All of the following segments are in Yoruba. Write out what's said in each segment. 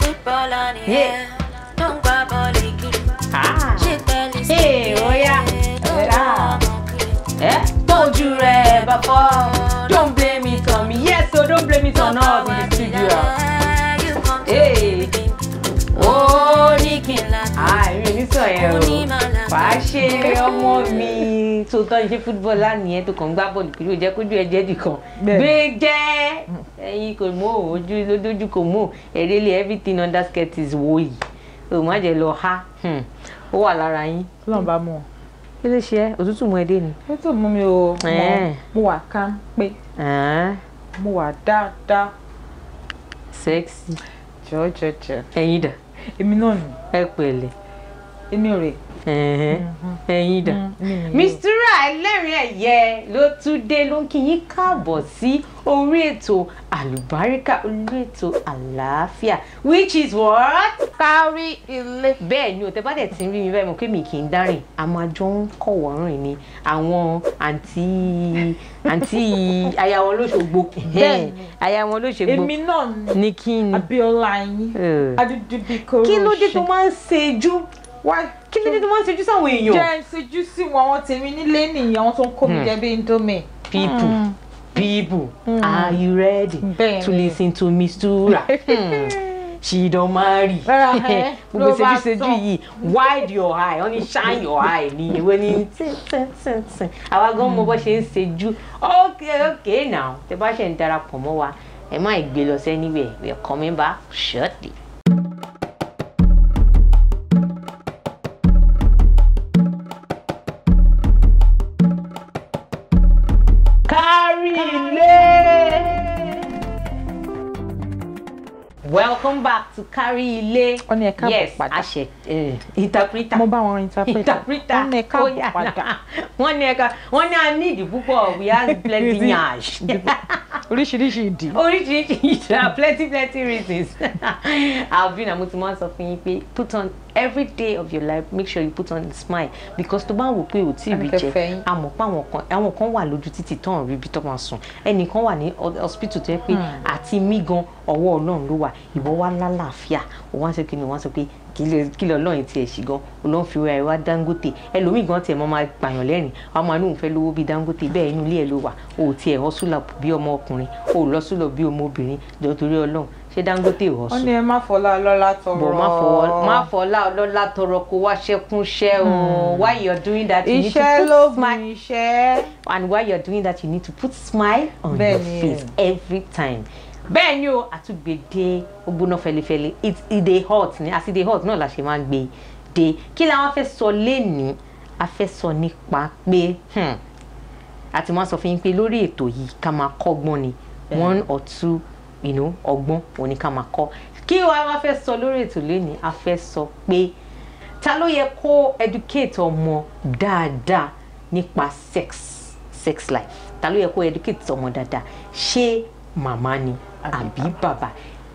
Yeah. Ah. Hey, oya. Eh? Tójú rẹ̀ bá fọ́. Don't blame it on me. Yes, so don't blame it on us in the studio. Hey. Ó ní kí n. Ah, èmi ò ní sọ yẹn o. Wàá ṣe ọmọ mi tó tọ́ ṣe football lánìí tó kàn ń gbá bọ́ọ̀lù kiri, ó jẹ́ kójú ẹ jẹ́ dìkan. Gbé jẹ́ ẹyin kò mú ojú lójú kò mú èrèlé, everything under skirt is woyì. O má jẹ́ lọ ha. Ó wà lára yín. Ọlọ́run bá mú ọ. Kí ló ṣe ẹ́? Òtútù mú ẹ dé ni. Òtútù mú mi o. Mo wà ká pé. Mo wà dáadáa. Sexy. Jọ̀ọ́jọ̀jọ̀. Ẹyin dà. Èmi náà nù. Ẹ pẹ̀lẹ́. Èmi rè. Ẹyin dà. Mistura ẹlẹ́rìn ẹ̀yẹ ló tún dé, ló ń kí yín káàbọ̀ sí orí ètò àlùbáríkà, orí ètò àlàáfíà, which is what? Kárí Ilé. Bẹ́ẹ̀ ni o, tẹ bá dẹ̀ ti ń rí mi báyìí, mo pé mi kì í dárìn, a máa jọ ń kọ̀wọ́ rìn ni, àwọn àǹtí aya wọn lóṣogbo. Aya wọn lóṣogbo. Èmi náà ní kí ni? Abíọ́lá yín. Adúdúbí kóró ṣe. Kí ló dé tó máa ń ṣejú? Why? Kí ló dé tó máa ń ṣejú sáwọn èèyàn? Jẹ́ ń ṣejú sí wọn, àwọn tèmi nílé nìyẹn, àwọn tó ń kó mi jẹ bí Indomie. People, are you ready to listen to Mistura? She don't marry. Gbogbo ṣejú yìí, wide your eye, wọ́n ní shine your eye ní ìwé ní tíntìntìntìn. Àwa gan mọ bó ṣe ń ṣejú. Okay now, tẹ bá ṣe ń darapọ̀ mọ́ wa, ẹ má gbé lọ sí anywhere, we are coming back shortly. Kárí Ilé. Welcome back to Kárí Ilé. Wọ́n ní ẹ káàbọ̀ padà. Yes, àṣẹ interpreter. Mo bá wọn interpreter. Wọ́n ní ẹ káàbọ̀ padà. Wọ́n ní ẹ ká, wọ́n ní a need púpọ̀, we have plenty yansh. Oríṣiríṣi ìdí. Oríṣiríṣi ìdí, plenty reasons. Alvina, mo ti máa ń sọ fún yín pé put on every day of your life, make sure you put on the smile, because tó bá ń wò pé ò tí ì rí jẹ, a mọ̀ pé àwọn kan wà lójú títì tán rí ibi tó máa sùn, ẹnìkan wà ní hospital tó yẹ pé àti mí gan ọwọ́ Ọlọ́run ló wà, ìwọ wá lálàáfíà, ó wá ń sọ kí ni, wọ́n sọ pé kí lọ Ọlọ́run tiẹ̀ ṣì gan, Ọlọ́run fi wá ẹ wá Dangote, ẹlòmíì gan tiẹ̀ mọ́ máa gbàyàn lẹ́rìn, àwọn máa ní òun fẹ́ lówó bíi Dangote, bẹ́ẹ̀ inú ilé ẹ̀ ló wà, o tiẹ̀ hustle up bí ọmọ ọkùnrin, o lọ sílọ bí ọmọ obìnrin, jọ torí Ọlọ́run, ṣé Dangote ò hustle? Wọ́n ní ẹ má fọlá ọlọ́lá tọrọ. Bọ̀ má fọlá ọlọ́lá tọrọ kó wá ṣẹ́kúnṣẹ́ o. While you're doing that, you need to put smile. Iṣẹ́. And while you're doing that, you need to put smile on your face every time. Bẹ́ẹ̀ ni o, àtúgbèdè ó gbóná fẹlifẹli, it dey hot ni, as e dey hot náà la ṣe máa ń gbé dé. Kí la wá fẹ́ sọ lénìí? A fẹ́ sọ nípa pé a ti máa sọ fún yín pé lórí ètò yìí ká máa kọ́gbọ́n ni, one or two, you know, ọgbọ́n òní ká máa kọ́. Kí wàá wá fẹ́ sọ lórí ètò lénìí? A fẹ́ sọ pé ta ló yẹ kó educate ọmọ dáadáa nípa sex life? Ta ló yẹ kó educate ọmọ dáadáa? Ṣé màmá ni àbí bàbá?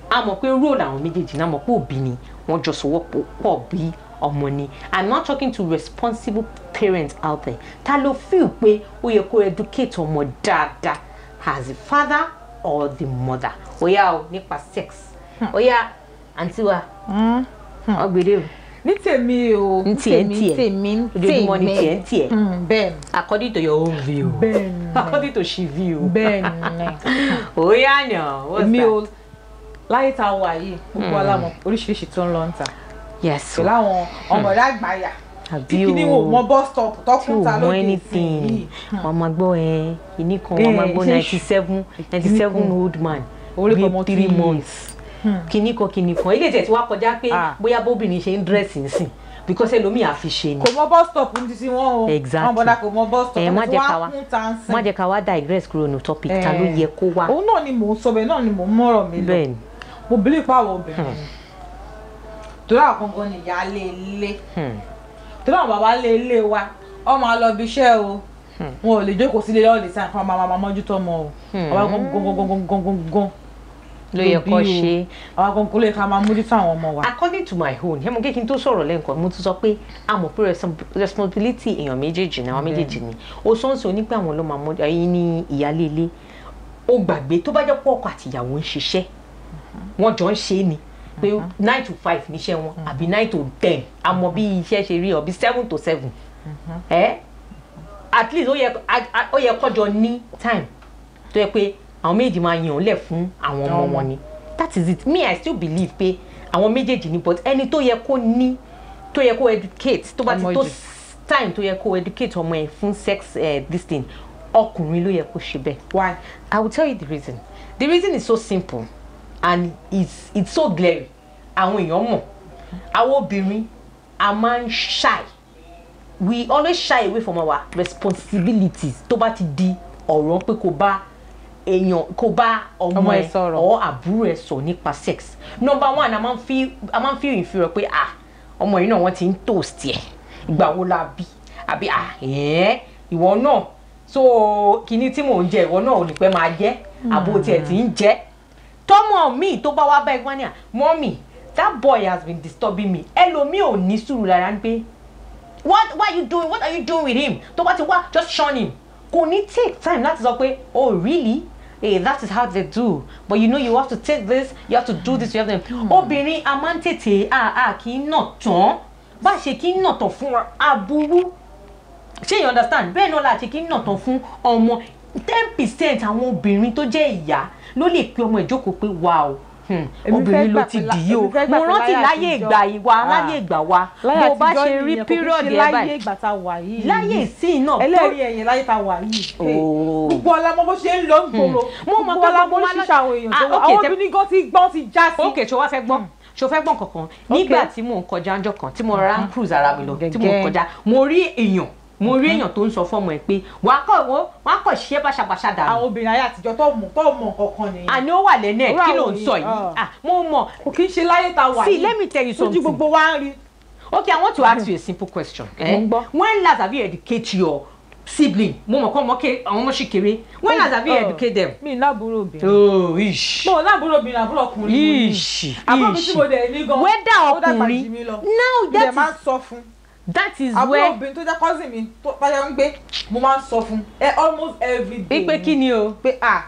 A mọ̀ pé role àwọn méjèèjì náà, mọ̀ pé òbí ni wọ́n jọ sowọ́ pọ̀ bí ọmọ ni. I'm not talking to responsible parents out there. Ta ló feel pé ó yẹ kó educate ọmọ dáadáa, as the father or the mother? Oya o, nípa sex. Oya, àǹtí wa, ọgbẹ́dẹ́ o. Ní tèmi o, ní tèmi, ojoojúmọ́ ní tiẹ̀ ń tiẹ̀. Bẹ́ẹ̀ni. According to your own view. Bẹ́ẹ̀ni. According to she view. Bẹ́ẹ̀ni. Oya nà, what's that? Èmi o, láyé tá a wà yìí, gbogbo alámọ̀ oríṣiríṣi tó ń lọ ń ta. Yes. Pẹ̀lú àwọn ọmọdé àgbáyà. Àbí o, kí ni wò mọ bus stop tọkùn ta lóde ìsìn. Wọ́n máa gbọ́ ẹ, kìíní kan, wọ́n máa gbọ́ 97 old man, bí 3 months. Kìíní kan ilé tẹ̀ tí wàá kọjá pé bóyá bóbìnrin ṣe ń dírẹ́sì nsìn, because ẹlòmíì àfi ṣe ni. Kò mọ bus stop ní títí wọn o. Exactly. Wọn bọ́dá kò mọ bus stop ní tí wọ́n á kún ta ń sìn. Má jẹ́ ká wá digress kúrò ní topic, ta ló yẹ kó wá. Òun náà ni mò ń sọ, bẹ́ẹ̀ náà ni mò ń mọ̀rọ̀ mi lọ. Bẹ́ẹ̀ni. Mo believe pé àwọn obìnrin torí àwọn gangan ni ìyá lé ilé, torí àwọn bàbá lé ilé wa, ọ máa lọ bí iṣẹ́ o, wọn ò lè jókòó sílé all the time fún ọmọ máa mójútó ọmọ o. Àwọn gangan ló yẹ kó ṣe. Àwọn gangan ló yẹ ká máa mójútó àwọn ọmọ wa. According to my own, mo kí n tó sọ̀rọ̀ lẹ́ǹkan, mo tún sọ pé a mọ̀ pé responsibility èèyàn méjèèjì ni, àwọn méjèèjì ni. O sọ ń sọ ní pé àwọn ló máa mọ ẹyin ní ìyálé ilé. Ó gbàgbé tó bá jẹ́ pé ọkọ àti ìyàwó ń ṣiṣẹ́, wọ́n jọ ń ṣe ni. pé 9 to 5 níṣẹ́ wọn àbí 9 to 10, àmọ́ bí iṣẹ́ ṣe rí, àbí 7 to 7 ẹ, at least ó yẹ kọjọ ní time tó yẹ pé àwọn méjì máa yàn lẹ̀ fún àwọn ọmọ wọn ni. That is it. Me, I still believe pé àwọn méjèèjì ni, but ẹni tó yẹ kó ní, tó yẹ kó educate, tó bá ti Ọmọ tó jù. time tó yẹ kó educate ọmọ ẹ fún sex, this thing, ọkùnrin ló yẹ kó ṣe bẹ́ẹ̀. Why? I will tell you the reason. The reason is so simple and it's so glaring. Àwọn èèyàn mọ̀. Àwọn obìnrin, a máa ń shy. We always shy away from our responsibilities tó bá ti di ọ̀rọ̀ pé kò bá èèyàn, kò bá ọmọ Ọmọ ẹ ẹ sọ̀rọ̀. or àbúrò ẹ sọ nípa sex. Number one, a máa ń feel inferior pé, ah, ọmọ yìí náà, wọ́n ti ń toast ẹ̀. Ìgbà wo la bí? Àbí, ah, ẹ̀ẹ́, ìwọ náà, so kinní tí mò ń jẹ, ìwọ náà ò ní pẹ́ máa jẹ́, àbó tiẹ̀ tí ń jẹ́. Tọmọ mi tó bá wá bá ẹgbọ́n ní à, "Mommy, that boy has been disturbing me," ẹlòmíì ò ní sùúrù lára ń pé, "What, why you doing, what are you doing with him?" Tó bá ti wá, just shun him. Kò ní take time láti sọ pé, "Oh really? Hey, that is how they do, but you know you have to take this, you have to do this, you have to." Obìnrin, a máa ń tètè, a kì í nà tán, bá ṣe kì í nà tán fún aburú, ṣé you understand? Bẹ́ẹ̀ náà la ṣe kì í nà tán fún ọmọ. 10% àwọn obìnrin tó jẹ́ ìyá ló lè pe ọmọ ìjókòó pé, wà o, Èmi fẹ́ obìnrin ló gbà ti pé dì í o. èmi fẹ́ gbà Mo pé rántí láyé láyé àtijọ́. ìgbà ìwà, láyé ìgbà wa, Láyé bó bá àtijọ́ ṣe rí nìyẹn, kò kí ń period ṣe ẹ láyé báyìí. ìgbà tá a wà yìí. Láyé ìsìn náà. Ẹlẹ́rìí ẹ̀yìn, láyé tá a wà yìí. Oh. Gbogbo ọlá mọ bó ṣe ń lọ ń gbòòrò. Mo mọ̀ Gbogbo pé ọlá gbogbo mọ wa oríṣiríṣi àwọn èèyàn tó Ah, wà. okay, Àwọn obìnrin gan ti gbọ́n, ti já sí. Ok, ṣo wá fẹ́ gbọ́? Ṣo fẹ́ gbọ́ kankan? Nígbà tí mò ń kọjá ńjọ́ kan, tí mo rọra ń cruise ara mi lọ, tí mò ń Gẹ́gẹ́. kọjá, mo rí èèyàn tó ń sọ fọ́mọ ẹ̀ pé wàá kọ̀ wọ́n, wàá kọ̀ ṣe báṣabàṣa dànù. Àwọn obìnrin ayé àtijọ́ tó mọ̀ kankan nìyẹn. Àní ó wà lẹ́nu ẹ̀. Irú Kí ló ń àwọn sọ yìí, yìí? Ah, mo mọ̀. Kò kí ń ṣe láyé tá a wà See, yìí. let me tell you Tójú something. gbogbo wa ń rí. Okay, I want to ask you a simple question. Eh? Mo ń gbọ́. When last have you educate your sibling? Mo mọ̀ kọ́ ọmọ ké, àwọn ọmọ ṣì kéré. When last have you educate them? Mi láàbúrò obìnrin. Oh, ish. Mo láàbúrò obìnrin, àbúrò ọkùnrin mo ní. Ish. Àbúrò mi tí mo dẹ̀ ní gan, Whether ó dàgbà ọkùnrin jù mí lọ. Now Mo dẹ̀ that máa is ń sọ fún. that is Àbúrò where obìnrin tó jẹ́ cousin mi tó táyà ń gbé, mo máa ń sọ fún ẹ almost every day. Pé kí ni o? Pé, ah,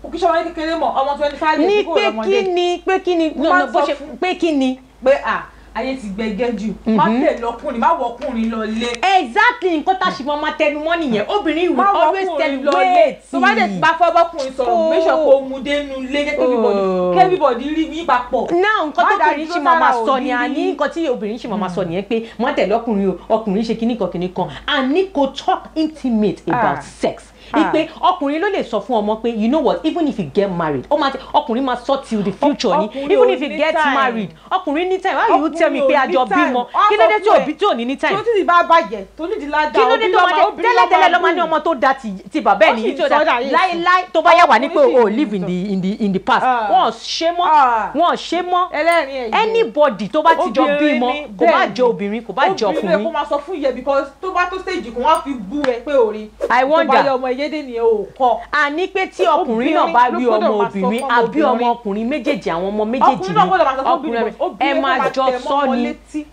kò kí ṣe ọmọdé kékeré mọ́, ọmọ 25 Ní years kò pé lọ́mọdé. kí ni? Pé kí ni? No, Máa no, ń bó sọ ṣe fún. pé kí ni? Pé, ah, ayé ti gbẹgẹ́ jù, má tẹ̀lé ọkùnrin, má wọ ọkùnrin lọ lé. Exactly, nǹkan tá a ṣe máa máa tẹnu mọ́ nìyẹn. Obìnrin Má will wọ always tell ọkùnrin you lọ lé. wait. Tó bá dẹ̀ ti bá fẹ́ bọ́kùnrin sọ̀rọ̀, Oh. make sure kó o mú dénú ilé, jẹ́ Oh. kí everybody rí yín papọ̀. Now, nǹkan Má tó dá obìnrin dúró ṣì máa máa sára sọ ni, ògiri. àní nǹkan tí obìnrin ṣì máa máa sọ nìyẹn pé má tẹ̀lé ọkùnrin o, ọkùnrin ṣe kinní kan kinní kan, àní kò talk intimate about Ah. sex. Ah. Ipe ọkùnrin ló lè sọ fún ọmọ pé, you know what, even if you get married, ó máa ọkùnrin máa sọ till the future ni. Ọkùnrin Even ò if you ní get time. married, ọkùnrin ní time. Why you tell me Ọkùnrin pé ò ní àjọ time. bímọ, Á kí ló sọ dé tí fún òbí ẹ. tí ò ní ní time? Tó tí bá bàjẹ́ tó nídìí ládàá, Kí ló dé tó máa jẹ tẹ́lẹ̀tẹ́lẹ̀ ló máa ní ọmọ tó da ti bàbá ẹ̀ Ó nìyí sì tí ó da sọ dà yìí. láíláí. Tó bá yà wá ní pé Ọkùnrin sì o live in sọ. the in the in the past. Ah. Wọ́n ṣe mọ́. Ah. Wọ́n ṣe mọ́. Ẹlẹ́rìí ẹ̀yẹ. Anybody tó bá ti jọ Obìnrin bímọ, ni, kò bá bẹ́ẹ̀ jẹ obìnrin, kò bá jẹ obìnrin ló yẹ kó ọkùnrin. máa sọ fún yẹ, because tó bá tó stage kan, wọ́n á fi bú ẹ pé orí I tó bá wonder. yẹ ọmọ ẹyẹdẹ nìyẹn ò kọ. Àní pé tí ọkùnrin náà bá rí Obìnrin ló ọmọ gbọ́dọ̀ máa sọ obìnrin fún àbí ọmọ obìnrin. ọkùnrin méjèèjì, àwọn ọmọ méjèèjì Ọkùnrin náà gbọ́dọ̀ máa sọ fún ọkùnrin obìnrin, but ẹ obìnrin máa ló máa jọ tẹ̀ mọ́ sọ wọn ni. létí.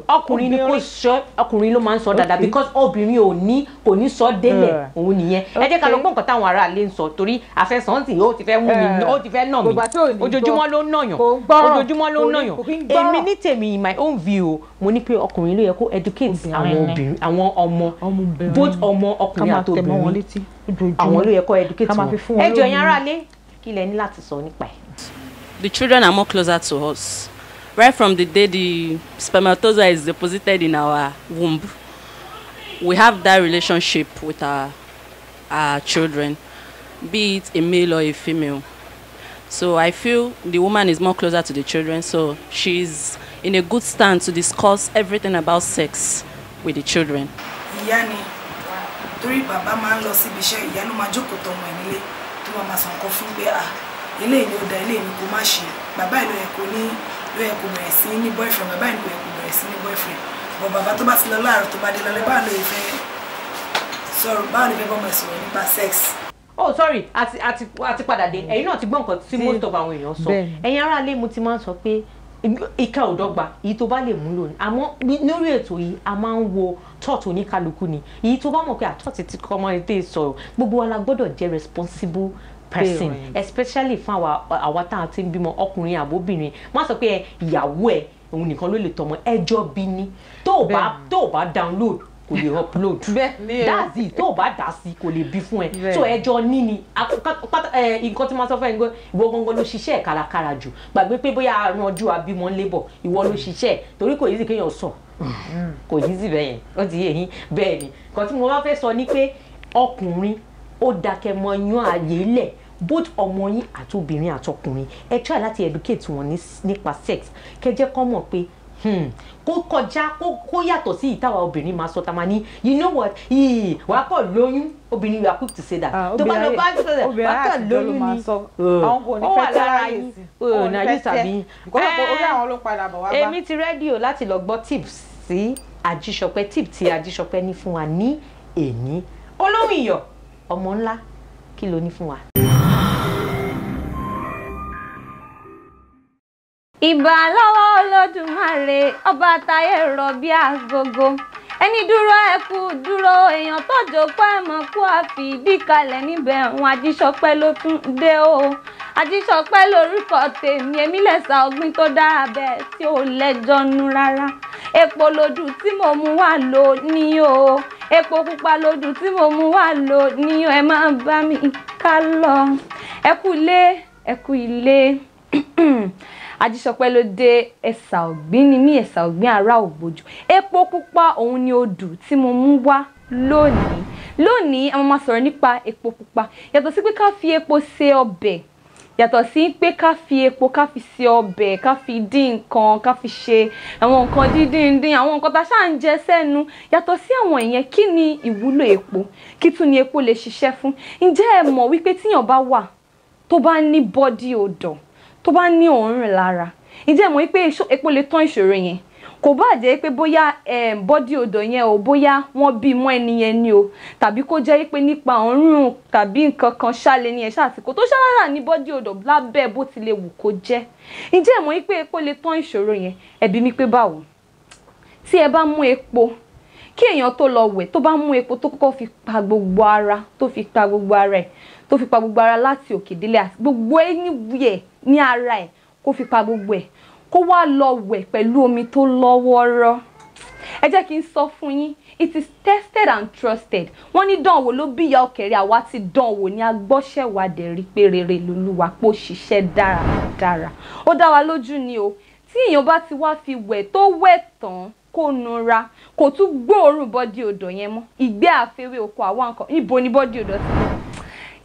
Ọkùnrin ni kò Obìnrin. sọ, ọkùnrin ló máa ń sọ dáadáa Okay. because obìnrin ò ní, kò ní sọ délẹ̀. Òun nìyẹn. Ẹ jẹ́ ká lọ gbọ́ nǹkan táwọn aráalé ń sọ, torí àfẹsọ̀nsìn ó ti fẹ́ mú mi, ó ti fẹ́ nà mí. Gbogbo àti ò ní gbọ́. Ojoojúmọ́ ló ń nàyàn. Kò ń gbọ́ràn. Ojoojúmọ́ ló ń Kò ní- nàyàn. kò kí ń gbọ́ràn. Èmi ní tèmi, in my own view, mo ní pé ọkùnrin ló yẹ kó educate Obìnrin àwọn ni. obìnrin, àwọn ọmọ, Ọmọbìnrin. both ọmọ ọkùnrin àti obìnrin, àwọn ló yẹ kó educate Ká máa wọn. fi fún wọn Ẹ jọ̀ọ́, ẹ̀yin lómi. aráalé, kí lẹ ní láti sọ nípa ẹ̀? The children are more closer to us. Right from the day the spermatozoa is deposited in our womb, we have that relationship with our children, be it a male or a female. So I feel the woman is more closer to the children, so she's in a good stand to discuss everything about sex with the children. Ìyá ni, torí bàbá máa ń lọ síbi iṣẹ́, ìyá ló máa jókòó tọmọ ẹ̀ nílé, tó máa máa sọ nǹkan fún pé, à, eléyìí ni ó da, eléyìí ni kò má ṣe, bàbá ẹ̀ ló yẹ kó ní, ló yẹ kó bẹ̀rẹ̀ sí ní boyfriend, bàbá ẹ̀ ló yẹ kó bẹ̀rẹ̀ sí ní boyfriend. Bọ̀ bàbá tó bá ti lọ láàárọ̀, tó bá dé lálẹ́, báwo ló yẹ fẹ́ sọ̀rọ̀? Báwo ló fẹ́ bọ́mọ ẹ̀ sọ̀rọ̀ nípa sex? Oh sorry, àti padà dé. Ẹ̀yin náà ti gbọ́ nǹkan tí most of àwọn èèyàn sọ. Bẹ́ẹ̀ni. Ẹ̀yin aráalé, mo ti máa ń sọ pé ìka ò dọ́gba, èyí tó bá lè mú lò ní. Àmọ́ lórí ètò yìí, a máa ń wo thought oníkálukú ni. Èyí tó bá mọ̀ pé àtọ́tì ti kọ́ ọmọ ètò ìsọ̀rọ̀, gbogbo wa la gbọ́dọ̀ jẹ́ responsible person, especially fún àwa tá a ti ń bímọ, ọkùnrin àbóbìnrin. Má sọ pé ìyàwó ẹ òun nìkan ló lè tọmọ, ẹjọ́ bí ní. Tó o bá download kò lè upload, that's it. Tó o bá dà sí kò lè bí fún ẹ. So ẹjọ́ níní nǹkan tí máa sọ fún ẹ, ìwọ gangan ló ṣiṣẹ́ kárakára jù. Gbàgbé pé bóyá àrùn ọjọ́ àbímọ ń lébọ̀, ìwọ ló ṣiṣẹ́, torí kò easy kéèyàn sọ, kò easy bẹ́ẹ̀ yẹn, ó ti yé yín. Bẹ́ẹ̀ ni nǹkan tí mo bá fẹ́ sọ ni pé ọkùnrin ó dákẹ́ mọ́ yan ààyè lẹ̀, both ọmọ yín àti obìnrin àtọkùnrin, ẹ try láti educate wọn nípa sex, kẹ́ jẹ́ kó mọ̀ pé kó kọjá, kó yàtọ̀ sí ìtawà obìnrin máa sọ, ta máa ní, you know what, wàá kọ̀ lóyún. Obìnrin, you are quick to say that. Tó bá lọ bá sọ̀rọ̀, wàá kọ̀ lóyún ni, ó wà lára yín na yóò tàbí. Èmi ti ready o láti lọ gbọ́ tips sí Ajíṣọpẹ́, tip tí Ajíṣọpẹ́ ní fún wa ní èní. Olóhùn iyọ̀ ọmọ ńlá, kí ló ní fún wa? Ìbà lọ́wọ́ Olódùmarè, ọba táyé rọ̀ bí agogo. Ẹni dúró ẹ kú dúró, èèyàn tó jókòó ẹ mọ̀ kú àfi ìdíkalẹ̀ níbẹ̀. Òun Ajíṣọpẹ́ ló tún dé o. Ajíṣọpẹ́ lórúkọ tèmi, èmi lẹ̀sà ọ̀gbìn tó dára bẹ́ẹ̀ tí ò lẹ́jọ́ nú rárá. Epo lòdù tí mo mú wá lò ní o, epo pupa lòdù tí mo mú wá lò ní o. Ẹ máa bá mi ká lọ. Ẹ kú ilé, ẹ kú ilé. Ajíṣọpẹ́ ló dé, ẹ̀sà ọ̀gbìn ni mí, ẹ̀sà ọ̀gbìn ará Ògbójú. Epo pupa òun ni odù tí mo mú wá lónìí. Lónìí a máa sọ̀rọ̀ nípa epo pupa. Yàtọ̀ sí pé ká fi epo ṣe ọbẹ̀, yàtọ̀ sí pé ká fi epo ká fi ṣe ọbẹ̀, ká fi dín nǹkan, ká fi ṣe àwọn nǹkan díndín, àwọn nǹkan tá a ṣáà ń jẹ sẹ́nu. Yàtọ̀ sí àwọn ìyẹn, kí ni ìwúlò epo? Kí tún ni epo lè ṣiṣẹ́ fún? Ǹjẹ́ ẹ mọ̀ wípé tíyàn bá wà tó bá ní body odor, tó bá ní òórùn lára, ǹjẹ́ ẹ mọ̀ wípé epo lè tán ìṣòro yẹn? Kò bá jẹ́ pé bóyá body odor yẹn o, bóyá wọ́n bí mọ́ ẹni yẹn ni o, tàbí kó jẹ́ pé nípa òórùn tàbí nǹkan kan ṣále ní ẹ̀ ṣáàtìkò tó ṣálára ní body odor lábẹ́ bó ti lè wù kó jẹ́. Ǹjẹ́ ẹ mọ̀ wípé epo lè tán ìṣòro yẹn? Ẹ bi mí pé báwo? Tí ẹ bá mú epo, kí èèyàn tó lọ wẹ̀, tó bá mú epo tó kọ́kọ́ fi pa gbogbo ara, tó fi pa gbogbo ara ẹ̀, tó fi pa gbogbo ara láti òkè délẹ̀, àti gbogbo anywhere ní ara ẹ̀, kó fi pa gbogbo ẹ̀, kó wá lọ wẹ̀ pẹ̀lú omi tó lọ́wọ́rọ́. Ẹ jẹ́ kí n sọ fún yín, it is tested and trusted. Wọ́n ní dánwò ló bí ìyá ọ̀kẹ́rẹ́, àwa ti dánwò ní agbọ́ṣẹ̀wádẹ̀ rí pé rere lolúwa, pé ó ṣiṣẹ́ dáradára. Ó dá wa lójú ni o. Tí èèyàn bá ti wá fi wẹ̀ tó wẹ̀ tán, kó nura, kò tún gbóòórùn body odor yẹn mọ́. Ìgbẹ́ àfẹ́wé oko àwọn nǹkan, ibo ni body odor ti lọ?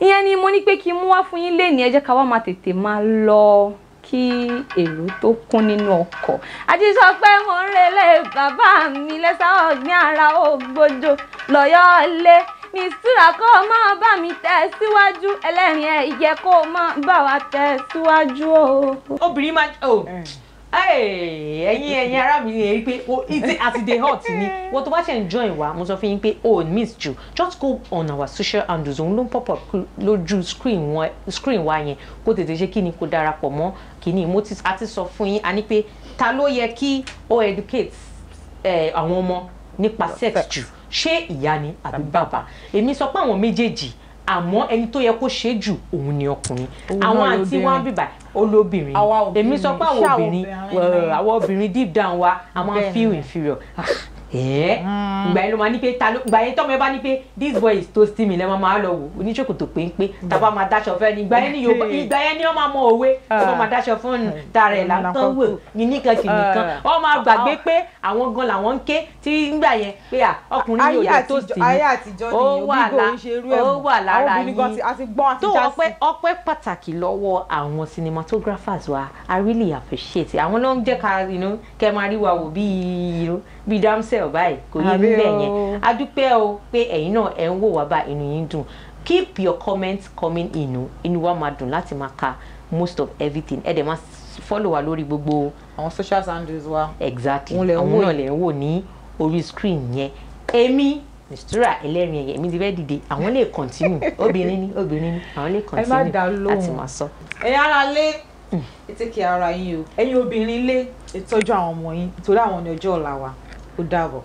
Ìyẹn ni mo ní pé kí n mú wá fún yín lénìí. Ẹ jẹ́ ká wá máa tètè máa lọ kí èrò tó kún nínú ọkọ̀. Ajíṣọpẹ́ mo ń relé bàbá mi lẹ́sà ọ̀gbìn ara Ògbójò lọ́yọ́ lé. Mistura kó máa bá mi tẹ̀ síwájú, ẹlẹ́rìn ẹ̀yẹ kó máa bá wa tẹ̀ síwájú o. Obìnrin máa ẹ̀yin ará mi ni èyí pé as e dey hot ni wọ́n tó bá ṣe ń join wa, mo sọ fún yín pé o miss jù, just go on our social handles, òun ló ń pop up lójú screen wa yẹn, kó tètè ṣe kí ni, kó darapọ̀ mọ́ kíní. Mo ti a ti sọ fún yín, a ní pé ta ló yẹ kí ó educate àwọn ọmọ nípa sex jù, ṣé ìyá ni àbí bàbá? Èmi sọ pé àwọn méjèèjì, àmọ́ ẹni tó yẹ kó ṣe jù òun ni ọkùnrin. Àwọn àǹtí wọn bíbà olóbìnrin, èmi sọ pé àwọn obìnrin, àwọn obìnrin deep down wa a máa feel inferior. Ìgbà yẹn ló máa ní pé ta ló, ìgbà yẹn tọ́mọ ẹ bá ní pé this boy is toasting me, lẹ́ẹ̀ máa lọ wò oníṣòkòtò péńpé tàbá máa dáṣọ fẹ́ ni. Ìgbà yẹn ni Yorùbá, ìgbà yẹn ni wọ́n máa mọ òwe, wọ́n máa dáṣọ fún tara ẹ̀ látọ̀ wò ní nìkan kìnìkan, wọ́n máa gbàgbé pé àwọn gan làwọn ń ké tí ń gbà yẹn pé à ọkùnrin yóò dé toast mi. Ó wà lára yín tó. Ọpẹ́ pàtàkì lọ́wọ́ àwọn cinematographers wa, I really appreciate. Àwọn ló ń jẹ́ ká kẹ́ máa rí wa wò bíi damsel báyìí, kò yé níbẹ̀ yẹn. A dúpẹ́ o pé ẹ̀yin náà ẹ̀ ń wò wá bá inú yín dùn. Keep your comments coming in, inú wa máa dùn láti máa ka most of everything. Ẹ dẹ̀ máa follow wa lórí gbogbo àwọn social handles wa. Exactly, àwọn náà lè ń wò ní orí screen yẹn. Èmi Mistura ẹlẹ́rìn ẹ̀yẹ, èmi ti fẹ́ dìde, àwọn lè continue. Obìnrin ni, obìnrin ni, àwọn lè continue láti máa sọ. Ẹ̀yin ará lé, ẹ take care ara yín o. Ẹ̀yin obìnrin lé, ẹ tọ́jú àwọn ọmọ yín, nítorí àwọn ní ọjọ́ ọ̀la wa. Ó dàbọ̀.